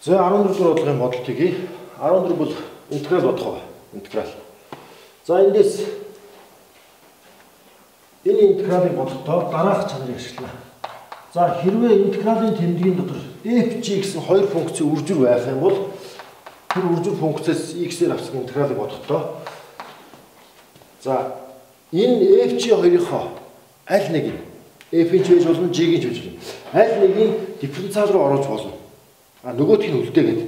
За 14 дугаар бодлогын бодолтыг хий. 14 бол интеграл бодох ба. Интеграл. За эндээс энэ интегралыг бодохдоо дараах чанарыг ашиглана. За хэрвээ интегралын тэмдгийн дотор f, g гэсэн хоёр функцийн үржир байх юм бол тэр үржир функцээс x-ээр авсан интегралыг бодохдоо за энэ f, g хоёрынхоо аль нэг нь f-ийн ч байж болно, g-ийн ч байж болно. Аль нэг нь дифференциал руу оруулж болно. А нөгөөх нь үлдээгээд.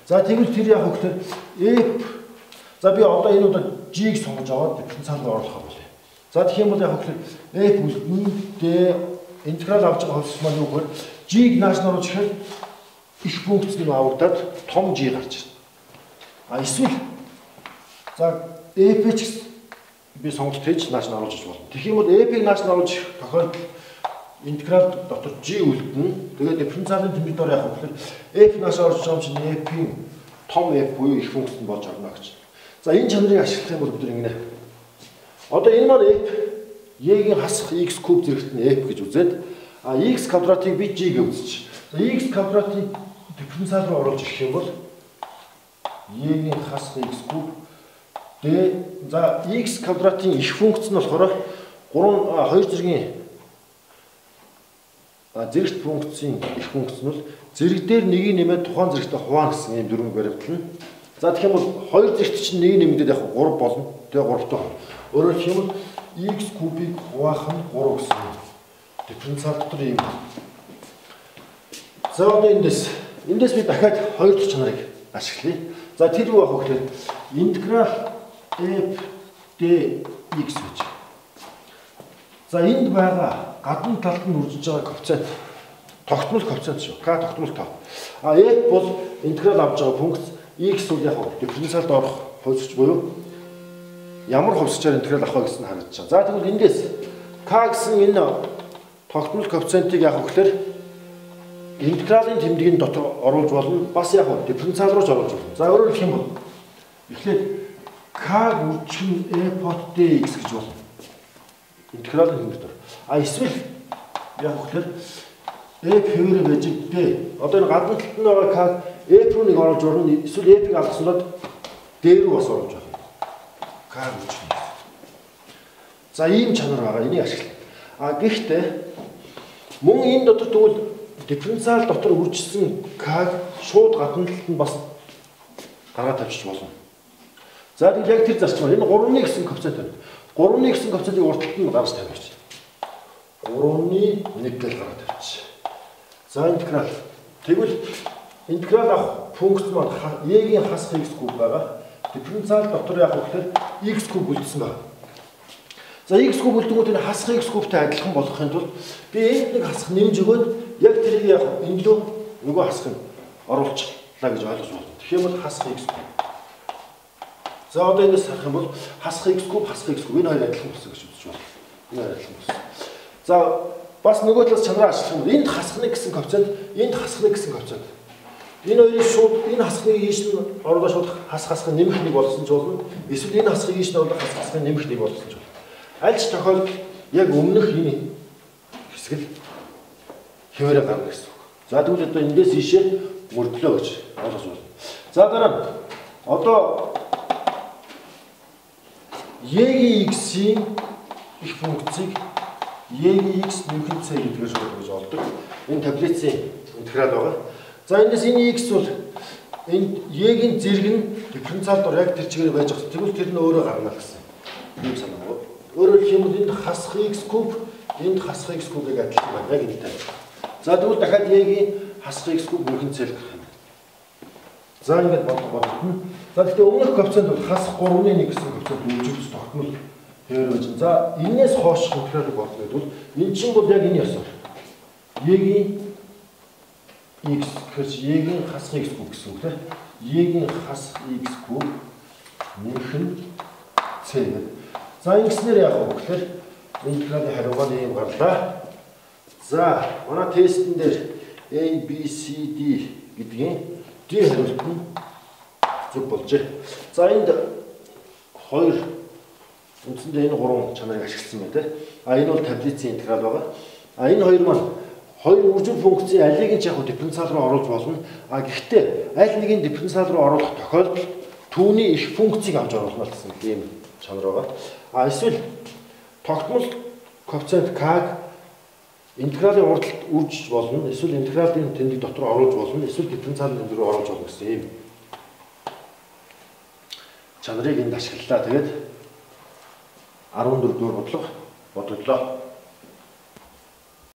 За тэгвэл тэр яг хөөхлөр f, за би одоо энэ удаа g-г сонгож аваад дифференциал руу оруулах болно. За тэгэх юм бол яг хөөхлөр f үлдэн d интеграл авч байгаа хувьсгал маань юу гэхээр g-г нааш нь оруулж ирэхээр их функц нь авагдаад том g гарч ирнэ. А эсвэл за f-ч би сонголт хийж нааш нь оруулж иж болно. Тэгэх юм бол f-ийг нааш нь оруулж ирэх тохиолдолд интеграл дотор g үлдэнэ. Тэгээд дифференциалын тэмдэг дор яах вэ гэхээр f нааш оруулж байгаа юм чинь f-ийн том f буюу их функц нь болж орно гэж. За энэ чанарыг ашиглах юм бол бид ингэнэ. Одоо энэ маань f e-гийн хасах x куб зэрэгт нь f гэж үзээд а x квадратыг би g гэж үзчих. За x квадратыг дифференциал руу оруулж ирэх юм бол e-гийн хасах x куб d, за x квадратын их функц нь болохоор 3 2 зэргийн зэрэгт функцийн их функц нь бол зэрэг дээр нэгийг нэмээд тухайн зэрэгтээ хуваана гэсэн ийм дөрвөн баримтлана. За тэгэх юм бол хоёр зэрэгт чинь нэг нэмэгдээд яг 3 болно. Тэгээ 3 тоо. Өөрөөр хэлэх юм бол x кубыг хуваах нь 3 гэсэн юм. Дифференциал дотор ийм. За одоо эндээс би дахиад хоёр дахь чанарыг ашиглая. За тэр юу байх вэ гэхээр интеграл f dx гэж. За энд байгаа гадна талд нь үржиж байгаа коэффициент тогтмол коэффициент шүү. К тогтмол тоо. А f бол интеграл авч байгаа функц, x бол яг дифференциалд орох хувьсагч буюу ямар хувьсагчаар интеграл авах вэ гэсэн харагдаж байгаа. За тэгвэл эндээс к гэсэн энэ тогтмол коэффициентийг яг гэхээр интегралын тэмдгийн дотор оруулж болно. Бас яг дифференциал руу ч оруулж болно. За өөрөөр хэлэх юм бол эхлээд к үржих нь f hot dx гэж болно. Интегралын тэмдэг дотор. А эсвэл яг гэхээр f хэвээрээ байж d. Одоо энэ гадна талд нь байгаа к f руу нэг оруулж болно. Эсвэл f-ийг алгасуулаад d рүү бас оруулж болно. К үржих нь. За ийм чанар байгаа. Энийг ашиглана. А гэхдээ мөн энэ дотор тэгвэл дифференциал дотор үржсэн к-г шууд гадна талд нь бас гаргаад тавьчих болно. За тэгвэл яг тэр зарчмаар энэ 3-ны гэсэн коэффициент байна. 3-ны гэсэн коэффициентийг урд талд нь гаргаж тавьж. 3-ны 1 гэж гаргаад тавьчих. За интеграл. Тэгвэл интеграл авах функц маань e-гийн хасах x куб байгаа. Дифференциал дотор яг гэхээр x куб үлдсэн байна. За x куб үлдэнгүүт энэ хасах x кубтай адилхан болгохын тулд би энд нэг хасах нэмж өгөөд яг тэрийг яг энэ лөө нөгөө хасахыг оруулчихлаа гэж ойлгож байна. Тэгэх юм бол хасах x куб. За одоо энэс харах юм бол хасах x куб, хасах x куб энэ хоёр адилхан болсон гэж үзэж байна. Энэ хоёр адилхан болсон. За бас нөгөө талаас чанараа ашиглах юм бол энд хасах нэг гэсэн коэффициент, энд хасах нэг гэсэн коэффициент. Энэ хоёрыг шууд энэ хасахыг ийш нь оруулаад шууд хасах нэмэх нэг болсон ч болно. Эсвэл энэ хасахыг ийш нь оруулаад хасах нэмэх нэг болсон ч болно. Аль ч тохиолдолд яг өмнөх энэ хэсэг л хэвээрээ гарна гэсэн үг. За тэгвэл одоо эндээс ийшээ мөрдлөө гэж ойлгож байна. За дараа нь одоо e-гийн x-ийн их функцийг e-гийн x нэмэх c гэдгээр шууд гэж олдог. Энэ таблицын интеграл байгаа. За эндээс энэ x бол энд e-гийн зэрэг нь дифференциал дор яг тэр чигээр байж байгаа. Тэгвэл тэр нь өөрөө гарна гэсэн ийм санаа байна. Өөрөөр хэлэх юм бол энд хасах x куб, энд хасах x кубыг адилхан байна. Яг энэтэй. За тэгвэл дахиад e-гийн хасах x куб нэмэх c гарах юм. За ингээд бодгоно. За гэхдээ өмнөх коэффициент бол хасах 3-ны 1 гэсэн коэффициент үржигдэж тогтмол хэвээр байж. За энээс хойш интегралыг бодно гэдэг бол энэ чинь бол яг энэ ёсоор e-гийн x гэхээр e-гийн хасах x куб гэсэн үг тийм. E-гийн хасах x куб нэмэх нь c гэдэг. За ингэснээр яах вэ гэхээр интегралын хариу маань ийм гарлаа. За манай тестэн дээр A, B, C, D гэдгийн D хариулт нь зөв болжээ. За энд хоёр үндсэндээ энэ гурван чанарыг ашигласан байна тийм. А энэ бол таблицын интеграл байгаа. А энэ хоёр маань Хоёр үржил функцийн алийг нь ч яг дифференциал руу оруулж болно. А гэхдээ аль нэгийг дифференциал руу оруулах тохиолдолд түүний их функцийг авч оруулна л гэсэн ийм чанар байгаа. А эсвэл тогтмол коэффициент k-г интегралын урдталд үржиж болно. Эсвэл интегралын тэмдэг дотор оруулж болно. Эсвэл дифференциалын тэмдэг рүү оруулж болно гэсэн ийм чанарыг энд ашиглалаа. Тэгээд 14 дугаар бодлого бодогдлоо.